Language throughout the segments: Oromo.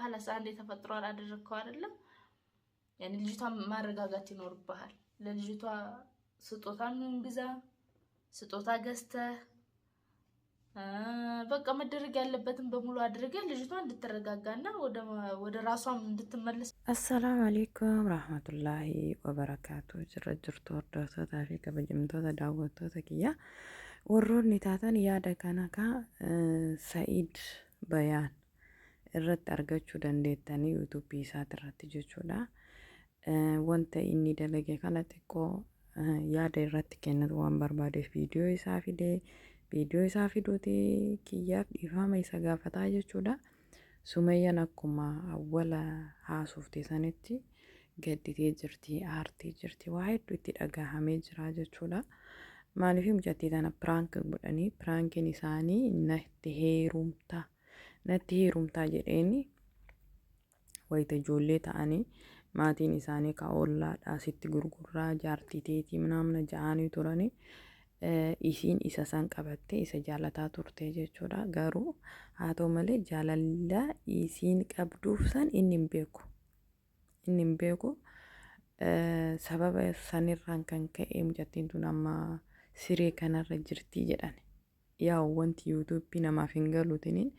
ሀላስ አንዴ ተፈጥሯል አደረግከው አይደለም ያኔ ልጅቷን ማረጋጋት ይኖርብሃል። ለልጅቷ ስጦታ ምን ግዛ፣ ስጦታ ገዝተህ በቃ መደረግ ያለበትን በሙሉ አድርገህ ልጅቷ እንድትረጋጋና ወደ ራሷም እንድትመለስ። Assalaamu alaikum rahmatullahi wabarakaatu. Jirra jirtu hordoftoota fi kabajamtoota daawwattoota kiyya. Warroonni taatan yaada kana ka Sa'iid Bayaan irratti argachuu dandeettanii yuutuubii isaati irratti jechuudha. Wanta inni dalage kana xiqqoo yaada irratti kennatu waan barbaadeef viidiyoo isaa fidee viidiyoo isaa fiduuti kiyyaaf dhiifama isa gaafataa jechuudha. Sumayyaan akkuma awwala haasofte sanitti gadditee jirti, aartee jirti, waa hedduu itti dhagahamee jira jechuudha. Maaliif mucattii tana piraank godhanii piraankiin isaanii natti heerumtaa natti heerumtaa jedheeni wayita ijoollee ta'anii maatiin isaanii ka ollaadhaa sitti gurgurraa jaartii teetii minaamna ja'anii turanii isiin isa san qabattee isa jaalataa turte jechuudha. Garuu haa ta'u malee jaalala isiin qabduuf san inni hin beeku. Inni hin beeku. Sababa sanirraan kan ka'e mucattiin tun amma siree kanarra jirti jedhan. Yaa'u wanti yuutuubii namaaf hin galuutiniin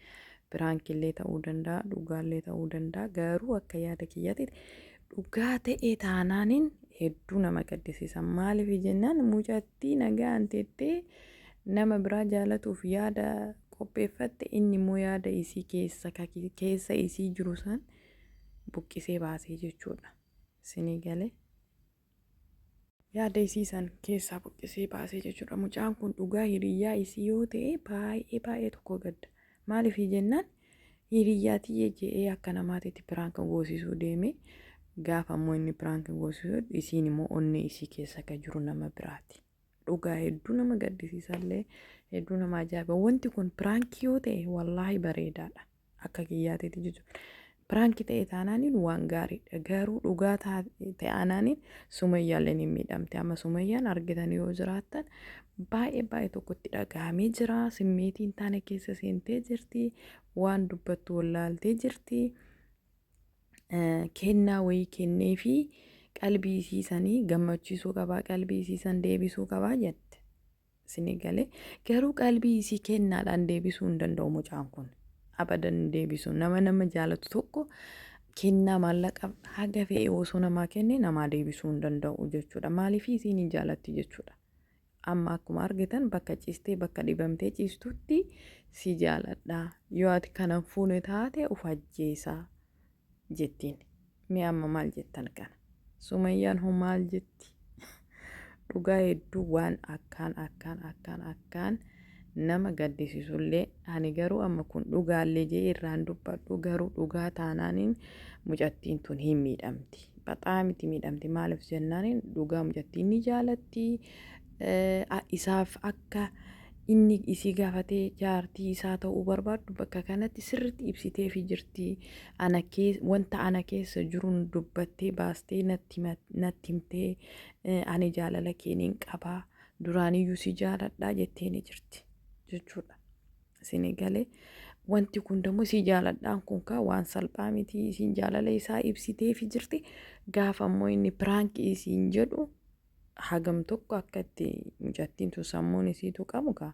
piraankillee ta'uu danda'a dhugaallee ta'uu danda'a garuu akka yaada kiyyaatti dhugaa ta'ee taanaaniin hedduu nama gaddisiisa. Maaliif jennaan mucattii nagaan teettee nama biraa jaalatuuf yaada qopheeffatte inni immoo yaada isii keessa keessa isii jiru san buqqisee baasee jechuudha. Isinii galee. Yaada isii san keessaa buqqisee baasee jechuudha. Mucaan kun dhugaa hiriyyaa isii yoo ta'e baay'ee baay'ee tokko gadda. Maaliif jennaan hiriyyaa tiyya je'ee akka namaatitti piraanka goosisuu deeme gaafa immoo inni piraanka goosisu isiin immoo onnee isii keessa akka jiru nama biraati. Dhugaa hedduu nama gaddisiisallee hedduu nama ajaa'iba. Wanti kun piraankii yoo ta'e wallaahi bareedaadha. Akka kiyyaatiitti jechuudha. Piraankii ta'e taanaaniin waan gaariidha. Garuu dhugaa taanaaniin Sumayyaallee ni miidhamte. Amma Sumayyaan argitan yoo jiraattan baay'ee baay'ee tokkotti dhagahamee jira. Simmeetii hin taane keessa seentee jirti. Waan dubbattu wallaaltee jirti. Kennaa wayii kenneefii qalbii isiisanii gammachiisuu qabaa qalbii isiisan deebisuu qabaa jette. Isinii galee garuu qalbii isii kennaadhaan deebisuu hin danda'u mucaan kun. Abadan hin deebisu. Nama nama jaalatu tokko kennaa maallaqa haga fe'e osoo namaa kenne namaa deebisuu hin danda'u jechuudha. Maaliif isiin hin jaalatti jechuudha. Amma akkuma argitan bakka ciistee bakka dhibamtee ciistutti si jaaladha. Yoo ati kana fuune taate of ajjeesaa jettiin. Mee amma maal jettan kana? Sumayyaan hoo maal jetti? Dhugaa hedduu waan akkaan akkaan akkaan akkaan nama gaddisiisullee ani garuu amma kun dhugaallee jee irraan dubbadhu garuu dhugaa taanaaniin mucattiin tun hin miidhamti. Baxaamiti miidhamti maaliif jennaaniin dhugaa mucattiin ni jaalatti isaaf akka inni isii gaafatee jaartii isaa ta'uu barbaaddu bakka kanatti sirriitti ibsiteefi jirti. Ana wanta ana keessa jiruun dubbattee baastee natti himtee ani jaalala keeniin qabaa duraaniyyuu si jaaladhaa jettee ni jirti jechuudha. Isinii galee wanti kun dammoo si jaaladhaan kun kaa waan salphaa miti isiin jaalala isaa ibsiteefi jirti gaafa immoo inni piraankii isiin jedhu hagam tokko akka itti mucattiin tun sammuun isiitu qabu kaa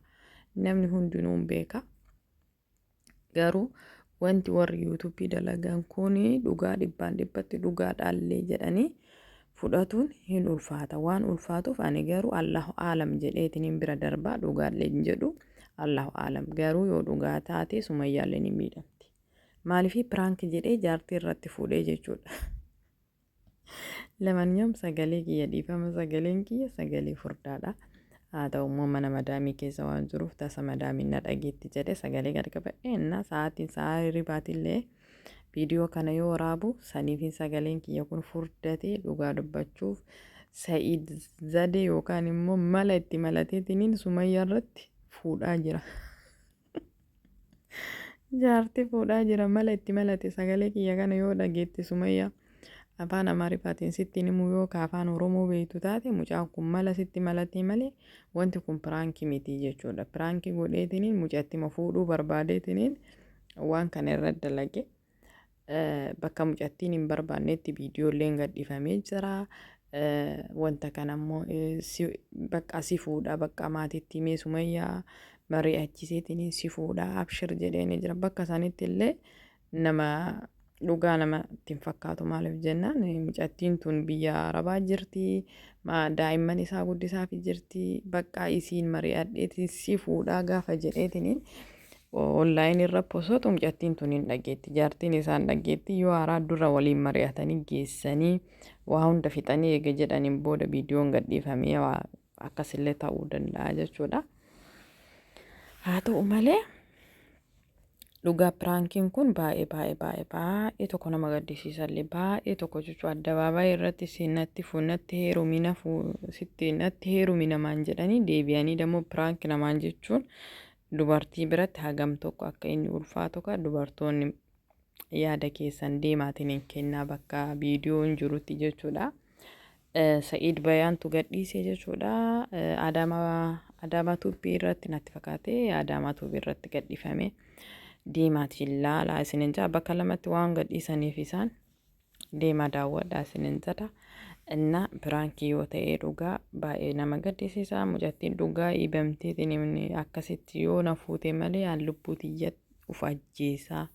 namni hundinuu hin beeka. Garuu wanti warri yuutuubii dalagan kun dhugaa dhibbaan dhibbatti dhugaadhaallee jedhanii fudhatuun hin ulfaata. Waan ulfaatuuf ani garuu Allahu aalam jedheetiin bira darbaa dhugaallee hin jedhu Allahu aalam. Garuu yoo dhugaa taate Sumayyaallee ni miidhamti. Maaliif piraank jedhee jaartii irratti fuudhee jechuudha. Lamanyoom sagalee kiyya dhiifama sagaleen kiyya sagalee furdaadha. Haa ta'u immoo mana madaamii keessa waan jiruuf tasa madaamiin na dhageetti jedhe sagalee gad qabadhe innaa sa'aatiin sa'aa hirribaatillee viidiyoo kana yoo waraabu saniifin sagaleen kiyya kun furdatee dhugaa dubbachuuf Sa'iid zadee yookaan immoo mala itti malateetiniin Sumayyaa irratti fuudhaa jira. Jaartii fuudhaa jira mala itti malate sagalee kiyya kana yoo dhageette Sumayyaa afaan Amaariffaatiin sitti himuu yoo ka afaan Oromoo beektu taate mucaan kun mala sitti malatee malee wanti kun piraankii miti jechuudha. Piraankii godheetiniin mucattima fuudhuu barbaadeetiniin waan kana irra dalage. Bakka mucattiin hin barbaannetti viidiyoolleen gadhiifamee jira. Wanta kana immoo bakka si fuudha, bakka maatiitti himee Sumayyaa mari'achiiseetiin si fuudha, abshir jedheen jira. Bakka sanitti illee nama dhugaa nama itti hin fakkaatu. Maaliif jennaan, mucattiin tun biyya Arabaa jirti, daa'imman isaa guddisaaf jirti. Bakka isiin mari'adheetiin si fuudhaa gaafa jedheetiin online irra posotu mucattiin tun hin dhageetti, jaartiin isaan dhageetti. Yoo haaraa dura waliin mari'atanii geessanii waa hunda fixanii eega jedhaniin booda viidiyoon gadhiifamee waa akkasillee ta'uu danda'a jechuudha. Haa ta'u malee, dhugaa prankiin kun baay'ee baay'ee baay'ee baay'ee tokko nama gaddisiisallee, baay'ee tokko jechuudha. Addabaabaayii irratti si natti natti heerumina, sitti natti heerumi namaan jedhanii, deebi'anii dammoo prank namaan jechuun dubartii biratti hagam tokko akka inni ulfaatu ka dubartoonni yaada keessan deemaatiin hin kennaa bakka viidiyoon jirutti jechuudha. Sa'iid Bayaantu gadhiise jechuudha. Adaamaa Tuubii irratti natti fakkaate, Adaamaa Tuubii irratti gadhiifame. Deemaatiin laalaa isinin jedha. Bakka lamatti waan gadhiisaniif isaan deemaa daawwadhaa isinin jedha. Inna prankii yoo ta'e dhugaa baay'ee nama gaddisiisa. Mucattiin dhugaa dhiibamteetiin akkasitti yoo na fuute malee aan lubbuu tiyya uf ajjeesaa.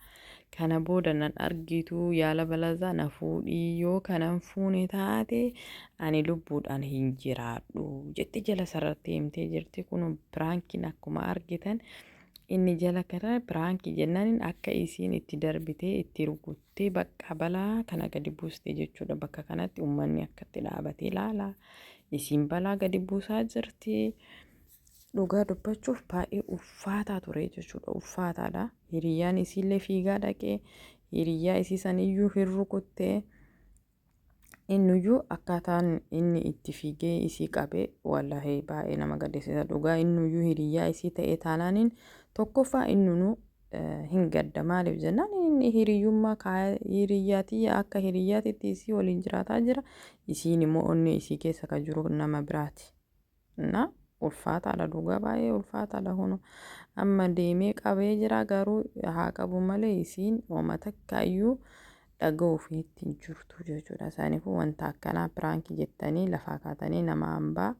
Kana booda nan argitu, yaala balazaa na fuudhii, yoo kanan fuune taate ani lubbuudhaan hin jiraadhu jetti jala sarartee himtee jirti. Kun prankiin akkuma argitan inni jala kana prankii jennaan akka isiin itti darbitee itti rukuttee bakka balaa kana gadi buuste jechuudha. Bakka kanatti uummanni akkatti dhaabatee ilaala. Isiin balaa gadi buusaa jirti. Dhugaa dubbachuuf baay'ee ulfaataa ture jechuudha. Ulfaataadha. Hiriyyaan isiillee fiigaa dhaqee hiriyyaa isii saniyyuu hin rukuttee. Innuyyuu akkaataan inni itti fiigee isii qabe, wallaahi baay'ee nama gaddisiisa dhugaa. Innuyyuu hiriyyaa isii ta'ee taanaaniin tokkoffaa innunuu hin gadda. Maaliif jennaan, inni hiriyyummaa hiriyyaatii akka hiriyyaatitti isii waliin jiraataa jira. Isiin immoo onnee isii keessa kan jiru nama biraati. Na ulfaataadha, dhugaa baay'ee ulfaataadha. Kunu amma deemee qabee jira, garuu haa qabu malee isiin hooma takkaayyuu dhaga'uuf itti hin jirtu jechuudha. Isaaniifuu wanta akkanaa prankii jettanii lafaa kaatanii nama hambaa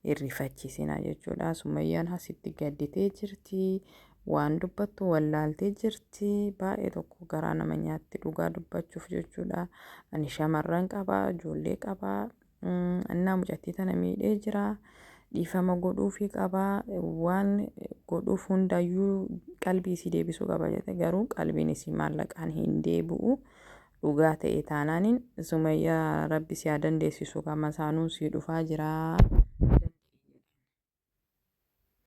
hirrifachiisina jechuudha. Sumayyaan asitti gadditee jirti. Waan dubbattu wallaaltee jirti. Baay'ee tokko garaa nama nyaatti dhugaa dubbachuuf jechuudha. Ani shamarran qabaa, ijoollee qabaa. Innaa mucattii tana miidhee jira. Dhiifama godhuufii qabaa. Waan godhuuf hundayyuu qalbii isii deebisuu qaba jette, garuu qalbiin isii maallaqaan hin deebi'u. Dhugaa ta'e taanaaniin, Sumayyaa, rabbi si haa dandeessisu, qama isaanuu si dhufaa jira.